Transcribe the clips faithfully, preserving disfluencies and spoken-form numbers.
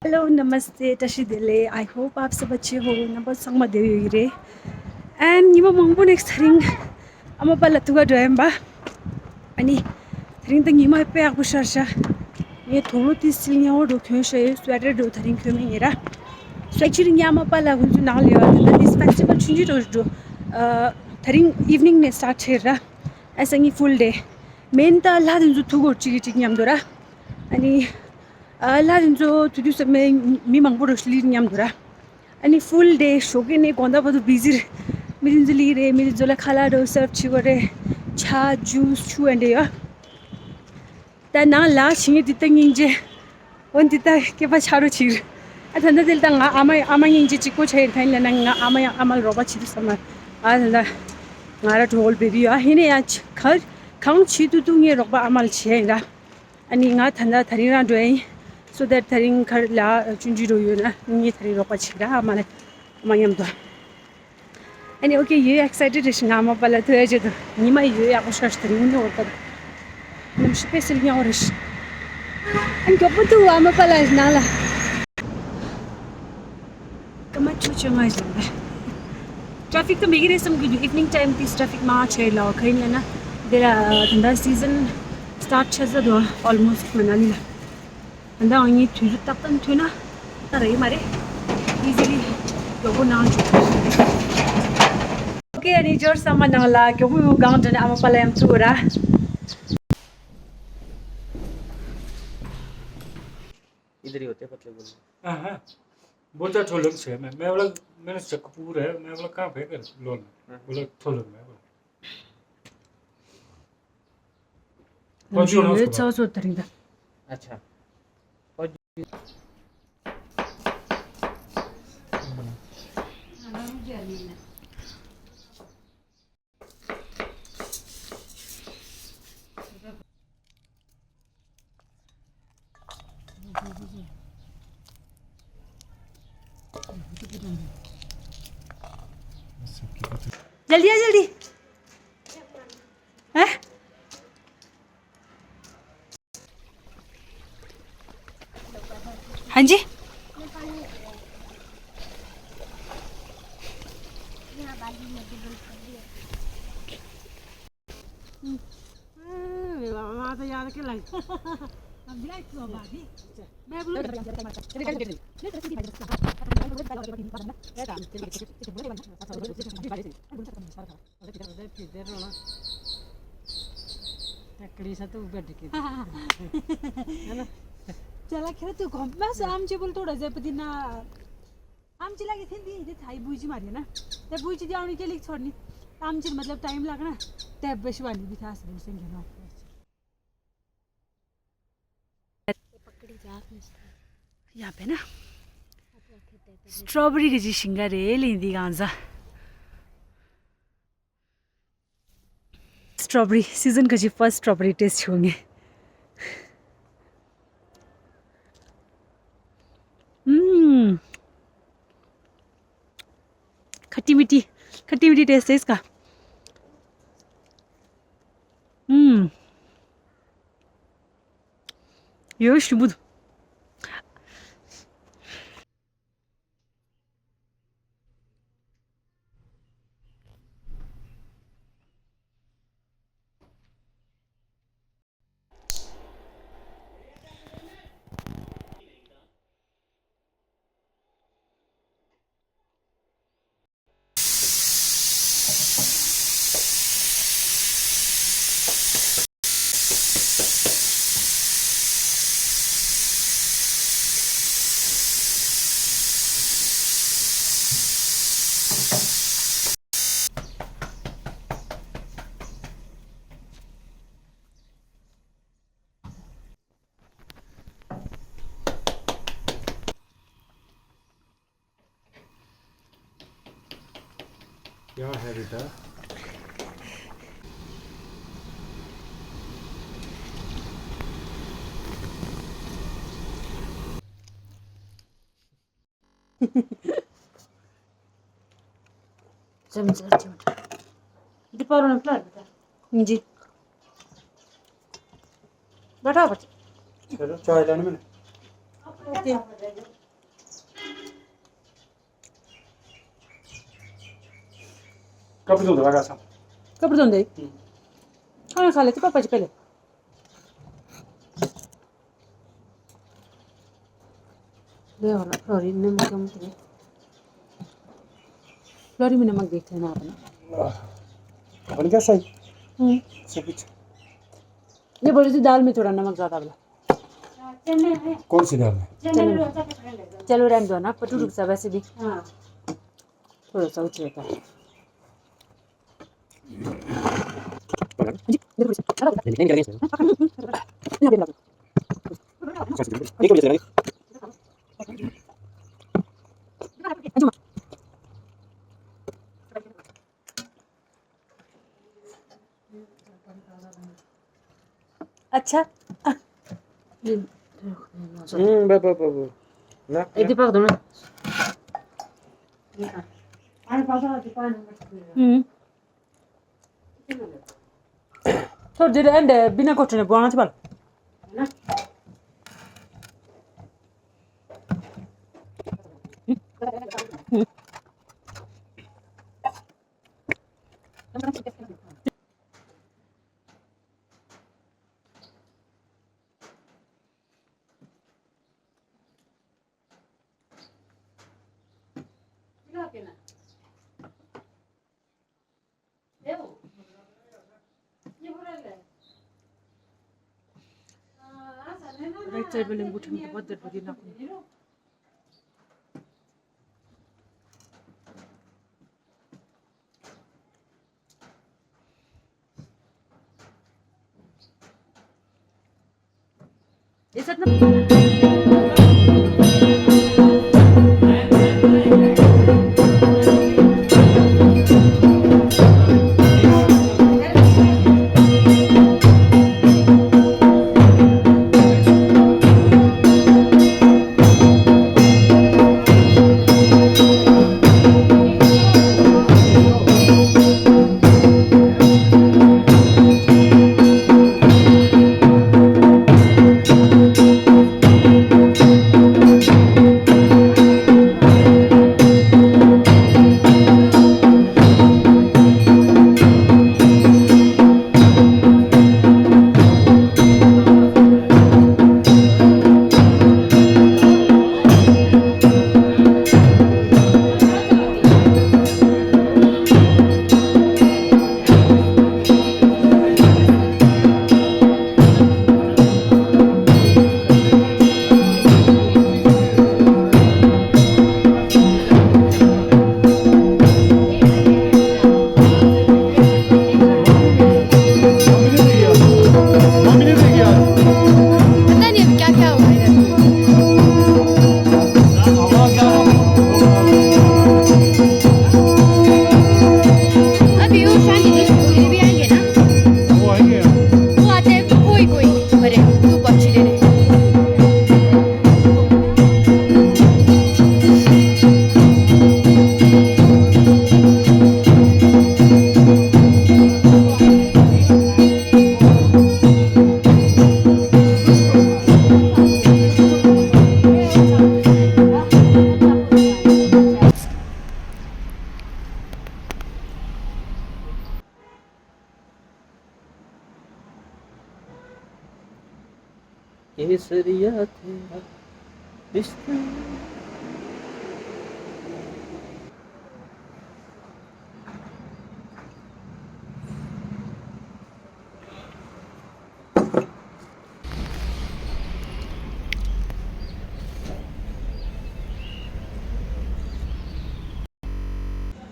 Hello, नमस्ते, བཀྲ་ཤིས་བདེ་ལེགས། I hope आप सब अच्छे हो. རྣམ་པ་ཚང་མ་བདེ་པོ་ཡོད་ཀྱི་རེད། And ཉི་མ་མང་པོ་ནས་དེ་རིང་ཨ་མ་པཱ་ལགས་ཐུག་ག་འགྲོ་ཡིན་པ། ཨ་ནི་དེ་རིང་ད་ཉི་མ་དཔེ་ཡག་པོ་ཤར་ཤག་ངས་དུག་ལོག་དེ་སིལ་སྙན་པོ་འདྲ་གྱོན་ཤག་ཡོད། སུ་ཝེ་ཊར་འདྲ་དེ་རིང་གྱོན་མེད་ངས་ར། སུ་ཝེ་ཊར་ཉི་མ་པཱ་ལགས་ཁོང་ཚོའི་ནང་ལ་ཡོད། ད་ལྟ་དེ་ཕེ་སི་ཊི་ཝལ་ཆུང་ཆུང་འདྲ་འདྲ། ཨ། དེ་རིང་ཨི་ཝི་ནིང་ནས་སི་ཊར་ཊི་བྱས་ར། ཨ་སང་ཉིན་ཕུལ་ཌེ། མེན་ད་ལྷ་དེ་ཚོ་ཐུག་གོ་གཅིག་གིས་གཅིག་མཉམ་དུ་ར། ཨ་ནི། ཨ་ལྷ་དེ་ཚོ་དུས་དུས་སེ་མེ་མི་མང་པོ་རུ་ལི་མཉམ་དུ་ར། ཨ་ནི་ཕུལ་ཌེ་ཞོགས་ཀས་ནས་དགོང་དག་བར་དུ་བི་ཟི་རེད། མི་དེ་ཚོ་ལི་རེད། མི་དེ་ཚོ་ལ་ཁ་ལག་འདྲ་སརབ་བྱེད་དགོས་རེད། ཇ་ཇུས་ཆུ་ཨེ་འདྲ་ཡོད། ད་ནང་ལ་ཕྱིན་ཡོད་འདི་ལྟ་སྙིང་རྗེ། འོ་འདི་ལྟ་སྐྱེས་པ་ཆགས་རོགས་བྱེད། ཨ་ད་ལྟ་དེ་ལ་ད་ང་ཨ་མ་ཨ་མ་སྙིང་རྗེ་གཅིག་པོ་ཆགས་ཡིན། ད་ཡིན་ལ་ན་ང་ཨ་མ་ཡང་ཨ་མ་ལ་རོགས་པ་བྱེད་དུས་ཙམ་པ། ཨ་ད་ལྟ་ང་ར་གྲོགས་པོ་བེ་བི་ཡོད། ཨ་ཧེ་ནས་ཡང་ག་གང་བྱེད་དུས་དུས་ངས་རོགས་པ་ཨ་མ་ལ་བྱས་ཡིན་ར། ཨ་ནི་ང་ད་ལྟ་དེ་རིང་རང་འགྲོ་ཡིན། So that དེ་རིང་གར་ལ་ཆུང་ཆུང་འགྲོ་ཡོད་ན་ངས་དེ་རིང་རོགས་པ་བྱེད་ར་ཨ་མ་ལ་ཨ་མ་མཉམ་དུ། ཨ་ནི་ཨོ་ཀེ་ཡོད་ཨེག་སའི་ཊེཌ་རེད་ཤག་ང་ཨ་མ་པཱ་ལགས་ཐུག་ཡ་ཆེད་དུ། ཉི་མ་ཡོད་ཡག་པོ་ཤར་ཤག་དེ་རིང་དངོས་གནས་འོ་ད་གནམ་གཤིས་དཔེ་སིལ་སྙན་པོ་རེད་ཤག་ཨ་མགྱོགས་པོ་འདུག་ཨ་མ་པཱ་ལགས་ནང་ལ། སྐར་མ་བཅུ་བཅོ་ལྔ་ཞིག་རེད། ཊ་རེ་ཕིག་ད་མེད་ཀྱི་རེད་བསམ་གྱི་འདུག་ཨི་ཝི་ནིང་ཊའིམ་དེ་ཊ་རེ་ཕིག་མང་ཆེ་ལ་ག་ཡིན་ལབ་ན། དེ་ལ་ད་ལྟ་སི་ཛན་སི་ཊར་ཊི་བྱས་ཚར་འདུག་ཨོལ་མོ་སི་ཊི་མ་ན་ལི་ལ། ད་ལྟ་ང་གཉིས་དུས་ཚོད་ཏག་ཏག་ཐོན་ན་ད་རེད་མ་རེད། ཨི་ཛི་ལི་མགྱོགས་པོ་ནང་འཇུག་ཨོ་ཀེ་ཨ་ནི་འབྱོར་ས་མ་ནང་ལ་མགྱོགས་པོ་སྒང་འགྲོ་ནས་ཨ་མ་པཱ་ལགས་མཉམ་ཐུག་ར། इधर ही होते हैं पतले गोल। हाँ, हाँ। बोलता थोड़ा लग से, मैं, मैं बोला, मैंने चक्कू पूरा है, मैं बोला, "कहाँ फेंक है लोन?" हाँ। बोला, "थोड़ा लग", मैं बोला। ཡོད་ཚོ་ཚོ་དེ་རིང་ད། अच्छा। जल्दी आ, जल्दी। हैं? हाँ जी। चला खैर तू घूमना शाम जी बोल थोड़ा जय पदीना। आमची लागीं थींदी, हिते थाई बुजी मारी ना। ते बुजी दी आवणी के लिख छोड़नी। आमची मतलब टाइम लागना। ते बेशवानी भी था, सब संगे ना। यहाँ पे ना स्ट्रॉबेरी की जी शिंगार है, लेंदी गांजा। स्ट्रॉबेरी सीजन का जी फर्स्ट स्ट्रॉबेरी टेस्ट होंगे। हम्म, खट्टी मीठी, खट्टी मीठी टेस्ट है इसका। हम्म, यो शुबुद। क्या है बेटा? चमचा, चमचा। दीपा और निकला बेटा। जी। बैठा बच्चा। चलो, चाय लाने में। ओके। कपड़े धोने लगा था। कपड़े धोंदे? हम्म। खाना खा लेते पापा जी पहले। ले वाला फ्लोरी ने मत कम तेरे। फ्लोरी में नमक देखते हैं ना अपना। अपन क्या सही? हम्म। सब कुछ। ये बोली थी दाल में थोड़ा नमक ज्यादा वाला। कौन सी दाल है? चने में। चलो रहने दो ना, पटू रुक सा वैसे भी। हाँ। थोड़ा सा उतरेगा। अच्छा। हम्म, बा, बा, बा, बा। ना, ये दीपक दो ना। हम्म। थोड़ी देर एंड बिना कोट ने बुआना थी बाल। राइट साइड वाले अंगूठे में तो बहुत दर्द होती है नाखून। पता नहीं अभी क्या क्या हुआ है। अभी वो शांति देशमुख भी आएंगे ना? वो आएंगे। वो आते हैं कोई कोई, अरे, तू पक्षी ले रहे। केसरिया तेरा रिश्ता।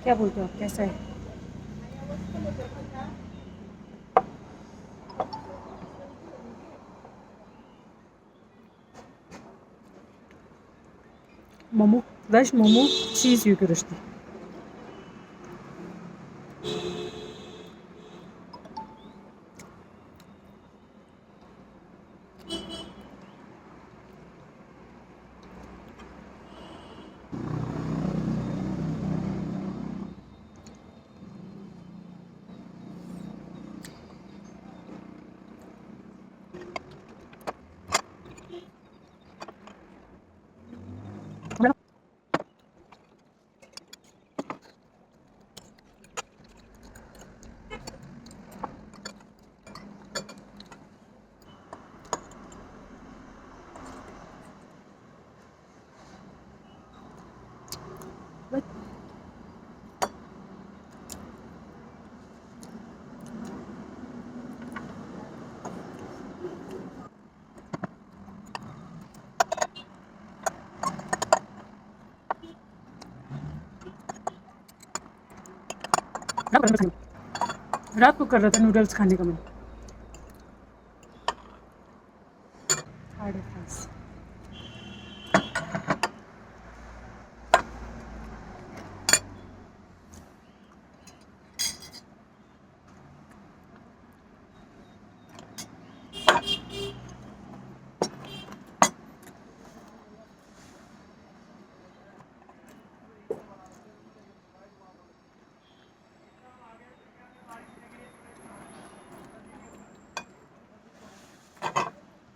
क्या बोलते हो आप, कैसा है? मोमो, वेज मोमो, चीज़ यूके रश्ती। रात कुकर रहता नूडल्स खाने का मन।